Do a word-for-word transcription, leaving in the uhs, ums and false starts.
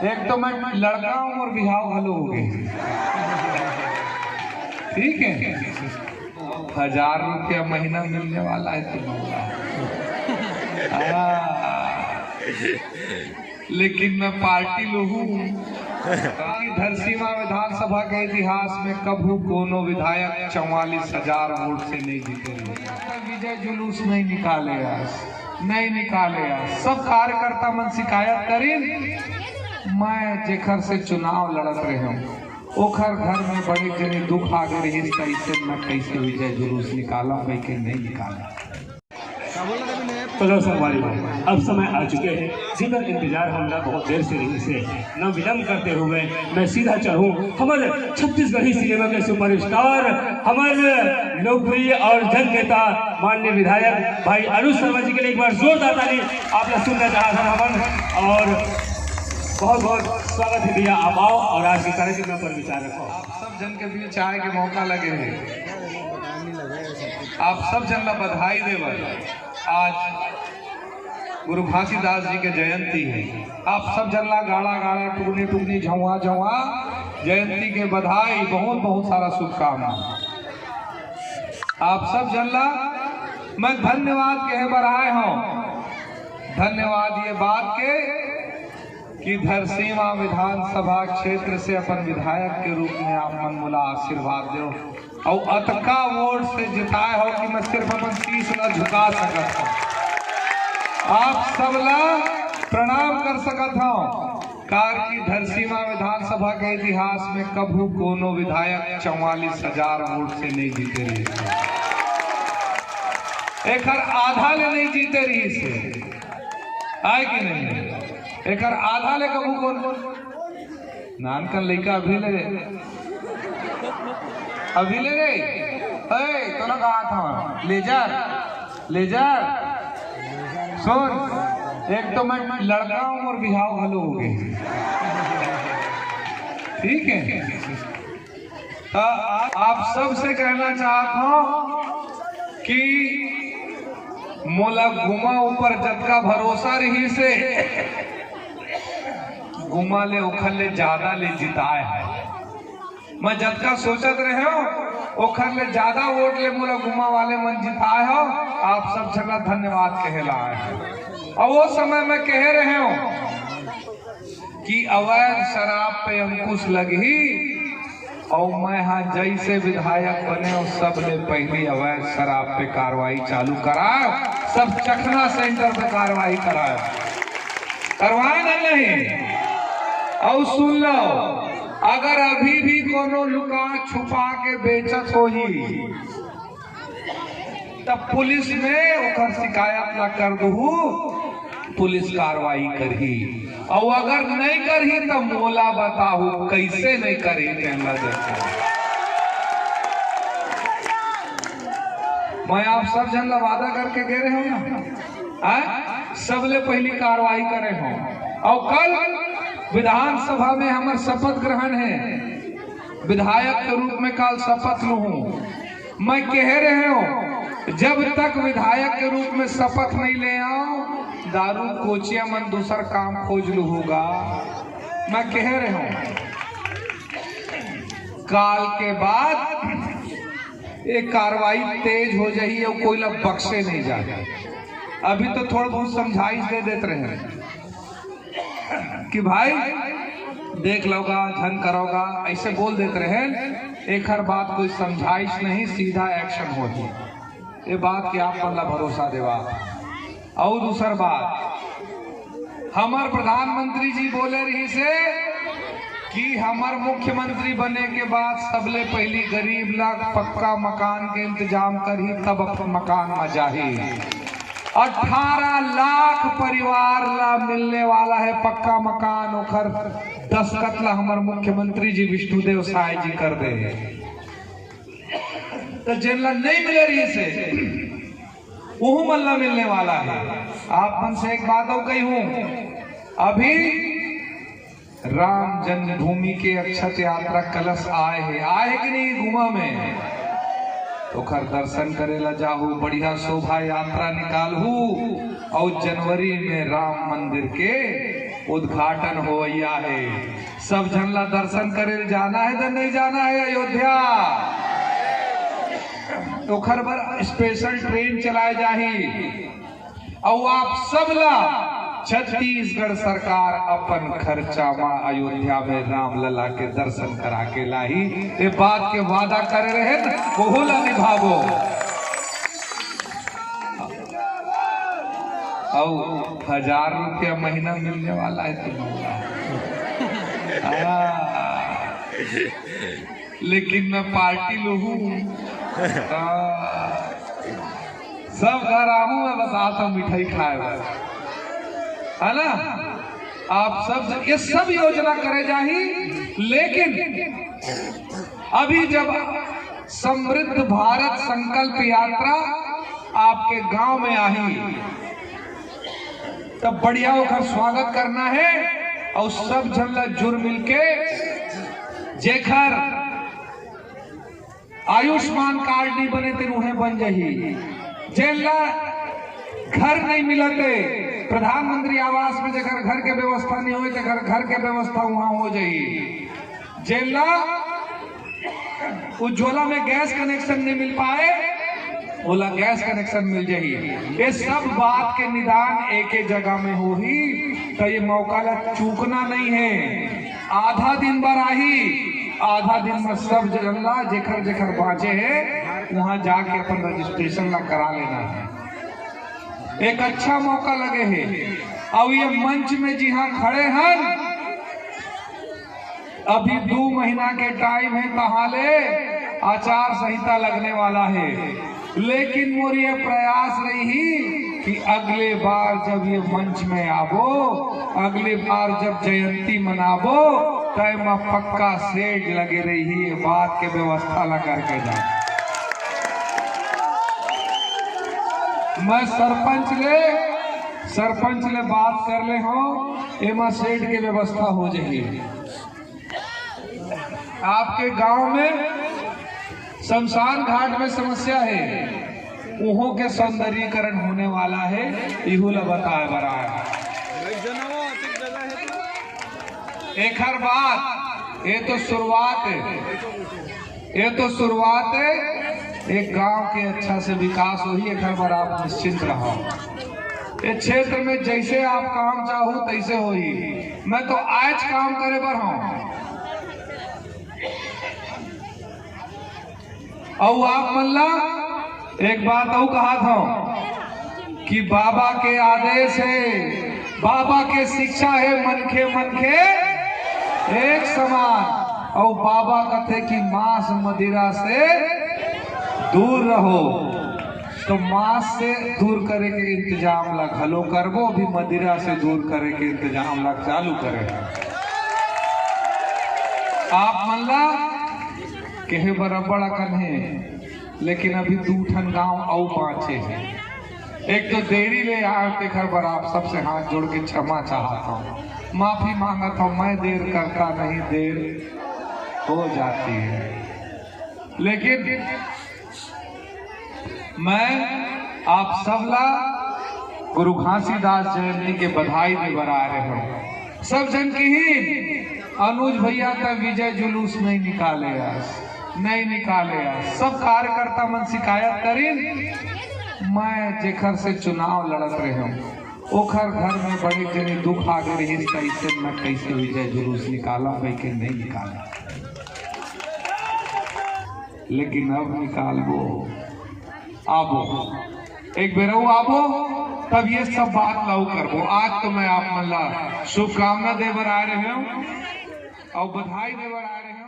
एक तो मैं लड़का हूँ और बिहाव घलो हो गए। ठीक है, हजार रुपया महीना मिलने वाला है तुम लोग का। हाँ, लेकिन मैं पार्टी लूहूँ। धरसीवा विधानसभा के इतिहास में कभू कोनो विधायक चौवालीस हजार वोट से नहीं जीते रहे। विजय जुलूस नहीं निकाले आज, नहीं निकाले आज। सब कार्यकर्ता मन शिकायत करिन, मैं जेखर से चुनाव लड़त रहे हूँ, ओखर घर में बड़े जनी दुख आ गए रहिस, त अइसे मैं कैसे विजय जुलूस निकालूं, कह के नहीं निकाला। चलो संगवारी हो, अब समय आ चुके हैं, जिकर इंतजार हमला बहुत देर से रहिस हे। न विलंब करते हुए मैं सीधा चलूं हमर छत्तीसगढ़ी सिनेमा के सुपरस्टार, हमर लोकप्रिय और जन नेता माननीय विधायक भाई अनुज शर्मा जी के लिए एक बार जोरदार ताली आप लोग सुनना चाहत हन हमन। और बहुत बहुत स्वागत है भैया, आप आओ और आज के कार्यक्रम पर विचार रखो। आप सब जन के बीच आए के मौका लगे हे, आप सब जन ला बधाई देवत आज गुरु घासीदास जी के जयंती है। आप सब जन ला गाड़ा गाड़ा, टुकनी टुकनी, झौआ झौआ जयंती के बधाई, बहुत बहुत सारा शुभकामना। आप सब जन ला मैं धन्यवाद कहे बर आए हूँ। धन्यवाद ये बात के कि धरसीवा विधानसभा क्षेत्र से अपन विधायक के रूप में आप मन मोला आशीर्वाद दो और अतका वोट से जिताए हो कि मैं सिर्फ अपन शीश ला झुका सकत हूँ, आप सब ला प्रणाम कर सकत हूँ। कार की धरसीवा विधानसभा के इतिहास में कभू कोनो विधायक चौवालीस हजार वोट से नहीं जीते रहिस हे। एकर आधा ले नहीं जीते रहिस हे, आए कि नहीं? एकर आधा ले कभू कोनो नानकन लइका अभी ले, अभी ले रे, ए, तोला कहा था, ले जा, ले जा। सुन, एक तो मैं लड़का हूँ और बिहाव घलो हो गए। ठीक है, तो आ, आप सबसे कहना चाहता हूँ कि मोला गुमा ऊपर जतका भरोसा रहिस हे, गुमा ले ओखर ले ज्यादा ले जिताए हे। मैं जतका सोचत रहे हूँ, ओखर ले ज्यादा वोट ले मोला गुमा वाले मन जिताए हो। आप सब झन ला धन्यवाद कहे ला आए हूँ। और वो समय मैं कहे रहे हूँ कि अवैध शराब पे अंकुश लगही, और मैं हा जैसे विधायक बने हूँ, सबले पहली अवैध शराब पे कार्रवाई चालू कराए, सब चखना सेंटर पे कार्रवाई कराए, करवाए ना नहीं? और सुन लो, अगर अभी भी कोनो लुका छुपा के बेचत होही, तब पुलिस में ओकर शिकायत ला कर दूहू, पुलिस कार्रवाई करही। और अगर नहीं करही, तो मोला बताहू, कैसे नहीं करही, तेन ला देखो। मैं आप सब झन ला वादा करके गे रहे हूँ ना, हाँ? सबले पहली कार्रवाई करे हूँ। और कल विधानसभा में हमर शपथ ग्रहण है, विधायक के रूप में काल शपथ लूहूँ। मैं कहे रहे हूँ, जब तक विधायक के रूप में शपथ नहीं ले आऊं, दारू कोचिया मन दूसर काम खोज लूहूगा। मैं कहे रहे हूँ, काल के बाद ये कार्रवाई तेज हो जाही और कोई ला बख्शे नहीं जाए। अभी तो थोड़ा बहुत समझाइश दे देत रहे कि भाई देख लोगा, झन करोगा, ऐसे बोल देत रहे। एकर बाद कोई समझाइश नहीं, सीधा एक्शन होही। ये बात के आप मन ला भरोसा देवा। और दूसर बात, हमर प्रधानमंत्री जी बोले रहिस हे कि हमर मुख्यमंत्री बने के बाद सबले पहली गरीब ला पक्का मकान के इंतजाम करही, तब अपन मकान में जाही। अठारह लाख परिवार ला मिलने वाला है पक्का मकान, ओखर दस्तखत ला हमर मुख्यमंत्री जी विष्णुदेव साय जी कर दे। तो जेन ला नहीं मिले रहिस हे, ओहू मन ला मिलने वाला है। आप मन से एक बात और कही हूँ, अभी राम जन्मभूमि के अक्षत यात्रा कलश आए हे, आए हे कि नहीं गुमा में? तो ओखर दर्शन करे ला जाहू, बढ़िया शोभा यात्रा निकालहू, और जनवरी में राम मंदिर के उद्घाटन होवइया हे। सब झन ला दर्शन करे ल जाना हे त नहीं जाना हे अयोध्या? ओखर बर स्पेशल ट्रेन चलाए जाही। अउ आप सब ला छत्तीसगढ़ सरकार अपन खर्चा म अयोध्या में रामलला के दर्शन करा के लाही। ये बात के वादा करे रहे न, ओहू ला निभाबो। अउ हजार रुपया महीना मिलने वाला है तुम लोग। हाँ। लेकिन मैं पार्टी लूहूं। हाँ। सब घर आहूं, मैं बस आता हूं मिठाई खाए बर, है ना? आप सब, ये सब योजना करे जाही, लेकिन अभी जब समृद्ध भारत संकल्प यात्रा आपके गांव में आही, तब बढ़िया ओकर स्वागत करना है। और सब झन ला जुर मिलके, जेखर आयुष्मान कार्ड नहीं बने, तेन उहें बन जाही। जेन ला घर नहीं मिलते, प्रधानमंत्री आवास में जेकर घर के व्यवस्था नहीं होए, तेकर घर के व्यवस्था वहां हो जाही। जेन ला उज्ज्वला में गैस कनेक्शन नहीं मिल पाए, ओला गैस कनेक्शन मिल जाही। ये सब बात के निदान एके जगह में होही, तो ये मौका ला चूकना नहीं है। आधा दिन बर आही, आधा दिन में सब झन ला जेकर जेकर बांचे हे, वहां जाके अपन रजिस्ट्रेशन ला करा लेना है। एक अच्छा मौका लगे हे। अब ये मंच में जिहां खड़े हन, अभी दू महीना के टाइम हे, तहां ले आचार संहिता लगने वाला हे, लेकिन मोर ये प्रयास रही कि अगले बार जब ये मंच में आबो, अगले बार जब जयंती मनाबो, त एमा पक्का शेड लगे रही, ये बात के व्यवस्था ला करके जा। मैं सरपंच ले, सरपंच ले बात कर ले हंव, एमा शेड के व्यवस्था हो जाही। आपके गांव में शमशान घाट में समस्या हे, उहों के सौंदर्यीकरण होने वाला हे, इहू ला बताए बर आए। एकर बाद, ये तो शुरुआत हे, ये तो शुरुआत हे। एक गांव के अच्छा से विकास होही, एकर बर आप निश्चिंत रहो। ये क्षेत्र में जैसे आप काम चाहू, तैसे होही। मैं तो आज काम करे बर हंव। अउ आप मन ला एक बात अउ कहत हंव कि बाबा के आदेश हे, बाबा के शिक्षा हे, मनखे मनखे एक समान। अउ बाबा कथे कि मांस मदिरा से दूर रहो, तो मांस से दूर करे के इंतजाम ला घलो करबो, अभी मदिरा से दूर करे के इंतजाम ला चालू करे। आप मन ला कहे बर अब्बड़ अकन हे, लेकिन अभी दू ठन गांव अउ बांचे हे। एक तो देरी ले आए, तेखर बर आप सबसे हाथ जोड़ के क्षमा चाहत हंव, माफी मांगत हंव। मैं देर करता नहीं, देर हो जाती है, लेकिन मैं आप सब ला गुरु घासीदास जयंती के बधाई दे बर आए रहे हंव। सब झन किहिन, अनुज भैया त विजय जुलूस नहीं निकाले अस, नहीं निकाले अस। सब कार्यकर्ता मन शिकायत करिन, मैं जेखर से चुनाव लड़त रहे हंव, ओखर घर में बड़े जनी दुख आ गे रहिस, त अइसे मैं कैसे विजय जुलूस निकालंव, कहिके नहीं निकालंव। लेकिन अब निकालबो, आबो, एक बेर अउ आबो, तब ये सब बात ला अउ करबो। आज तो मैं आप मन ला शुभकामना दे बर आए रहे हंव अउ बधाई दे बर आए रहे हंव।